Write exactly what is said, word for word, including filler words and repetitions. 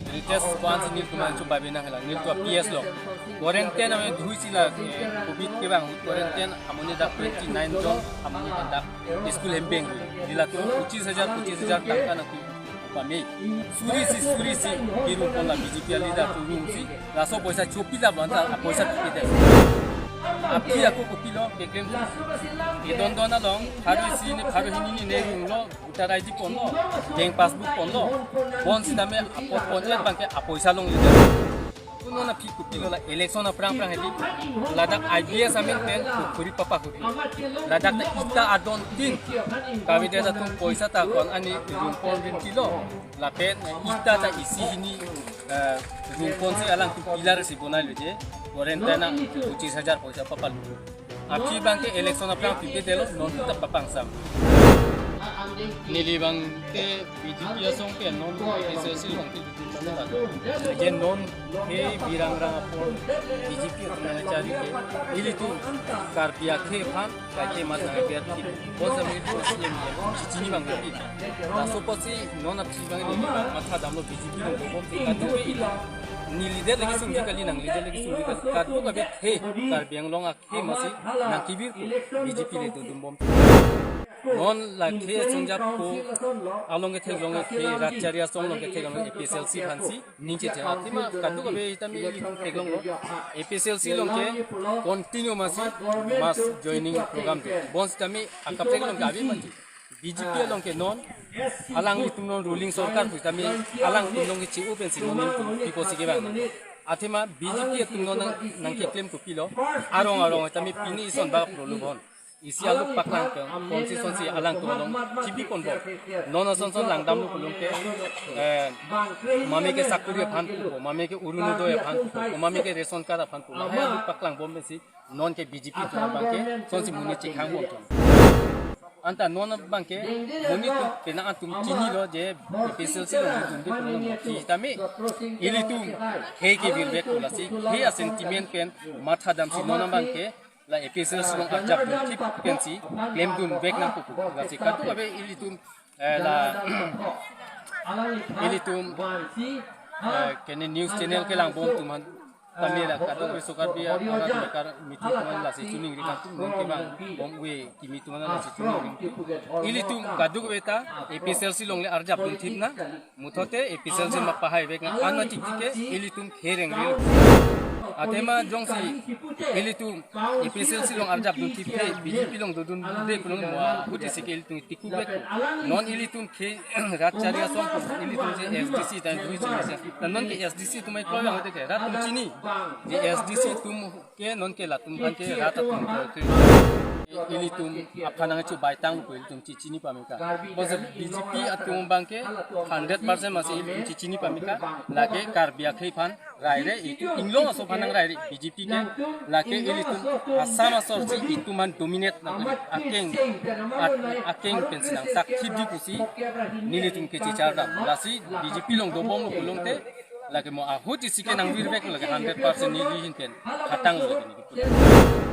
Latest ko-ansi nelitum ahin chobei nang helang, nelitum P S lo. Quarantine ame dhui sila, eh, covid kevang, quarantine amonit dak twenty nine jon amonit dak school hembeng. Di latum pochis hajar, pochis hajar tangka nangtum pame. Suri si, suri si, hirung pon la B J P a leader atum hirung si, laso poisa chopi la banta, a poisa pipe det. Aphi ako kopilo, keklem. Edon don along, pharo isi ne, pharo hini ne hirung lo, voter I D pon lo, bank passbook pon lo, pon sitame apot pon et bangke a poisa longle det. Kuno na phi kopilo la election aphrang phrang hedi. Ladak I B S amen pen kukhuri papa kupi. Ladak ta ita adon tin. Kami dia satu poisa ta kon ani hirung pon rin kilo. Lapen ita ta isi hini, eh, hirung pon si alangtum pillar si bonai lo je. Quarantine na pochis hajar poisa papa lo. Aphi bangke election aphrang pipe detlo, non ta papangsam. Neli bangke B J P asong ke non A P H L C along ke duti mana lagi. Je non ke birang rang apor B J P atum nangchari ke. Ilitum Karbi akhei aphan, kaike mat nang biar ki. Bon sambil C M, C M chini bang ki. Laso apotsi non aphi bang neli matha damlo B J P along dobom ke kadu ke ila. Neli leader lagi sungji kali, nang leader lagi sungji kali. Kadu kabe he Karbi Anglong akhei masi nangkebir ko B J P le dodumbom. Non la khei asong jap ko along ke theklong ke rat chari asong along ke theklong A P H L C aphansi ning cheche. Athema kadu kabe sitame ili theklonglo. A P H L C along ke continue masi mass joining program do. Bon sitame akaprek along ke ave mati. B J P along ke non, alanglitum non ruling sorkar pu tame, alangtum along ke chi-u pensi non nelitum pipo si kevang. Athema B J P atum non nang, nangkeklem kopilo, arong arong tame pini ison bak prolubon. Isi aluk paklang ke, konsi sonsi alangtum along chibi ponbom. Non ason son langdamlo pulo ke, eh, mame ke sakuri aphan pupo, mame ke Orunodoi aphan pupo, mame ke ration card aphan pupo. Lahai aluk paklangbom pensi, non ke B J P atum abangke sonsi monit chekhangbom atum. Anta non abangke monit atum penang atum chinilo je A P H L C along atum dei pulo, sitame ilitum khei kevirvek ko lasi khei a-sentiment pen matha damsi non abangke la A P H L C along arjapdunthip pensi klemdunvek nangkok lasi kadu kabe ilitum, eh, la ilitum, eh, kene news channel kelangbom atum aphan tame la kadu kabe so Karbi arat mekar mithi atum aphan lasi choningri kangtung, non kevang bom ave kimi atum aphan lasi choningri. Ilitum kadu kabe ta A P H L C along le arjapdunthip nang, muthote A P H L C ma pahaivek nang, anna chikchike ilitum khei rengri. Athema jongsi ilitum A P H L C along arjapdunthip ke B J P along dodunde pulo mo ahut isi ke ilitum tikupvek. Non ilitum khei rat chari asong ilitum je S D C dan dui chari asong. Dan non ke S D C atum ai kloi ang te ke rat atum chini. Je S D C atum ke non ke latum aphan ke rat atum ke. Ilitum aphan nangchobaitang ko ilitum chichini pameka. Bonsi B J P atum abangke hundred percent masi ilitum chichini pameka. Lake Karbi akhei aphan raire, itum inglong aso aphan nangraire B J P ke, lake ilitum Assam asor si itum aphan dominate nang akeng, at-, akeng pensi nangsak thipdi pusi nelitum ke chichar dam. Lasi B J P along dobomlo pulote lake mo ahut isi ke nangvirvek lake hundred percent neli ahin pen khatanglo lake neli.